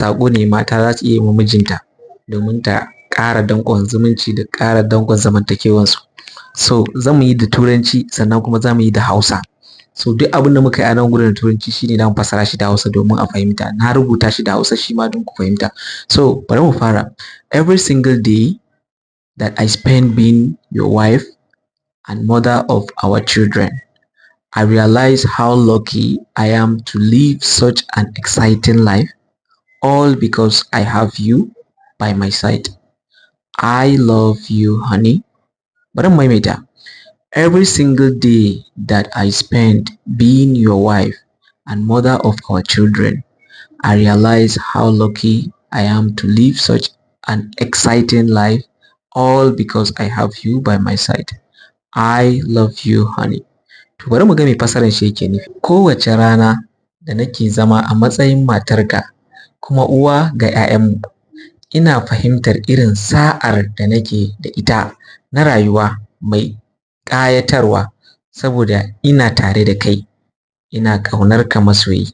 Saƙo ne mata za su iya yi wa mijinta domin ta ƙara danƙon zumunci da ƙara danƙon zamantakewansu. So za mu yi da Turanci, sannan kuma za mu yi da Hausa. So duk abin da muka yi a nan gurin da Turanci shine za mu fassara shi da Hausa domin a fahimta. Na rubuta shi da Hausa shi ma don ku fahimta. So bari mu fara. Every single day that I spend being your wife and mother of our children, I realize how lucky I am to live such an exciting life, all because I have you by my side. I love you, honey. Bari mu maimaita. Every single day that I spend being your wife and mother of our children, I realize how lucky I am to live such an exciting life, all because I have you by my side. I love you, honey. To, bari mu ga me fassarar shi yake nufi. Kowace rana da nake zama a matsayin matarka kuma uwa ga 'ya'yanmu, ina fahimtar irin sa'ar da nake da ita na rayuwa mai ƙayatarwa saboda ina tare da kai. Ina ƙaunar ka, masoyi.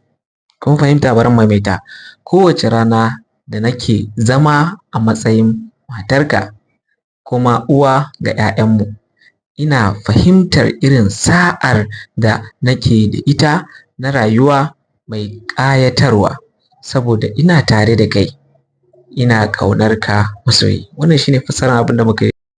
Kun fahimta? Bari mu maimaita. Kowace rana da nake zama a matsayin matarka kuma uwa ga 'ya'yanmu, ina fahimtar irin sa'ar da nake da ita na rayuwa mai ƙayatarwa saboda ina tare da kai. Ina ƙaunar ka, masoyi. Wannan shine fassarar abin da muka yi.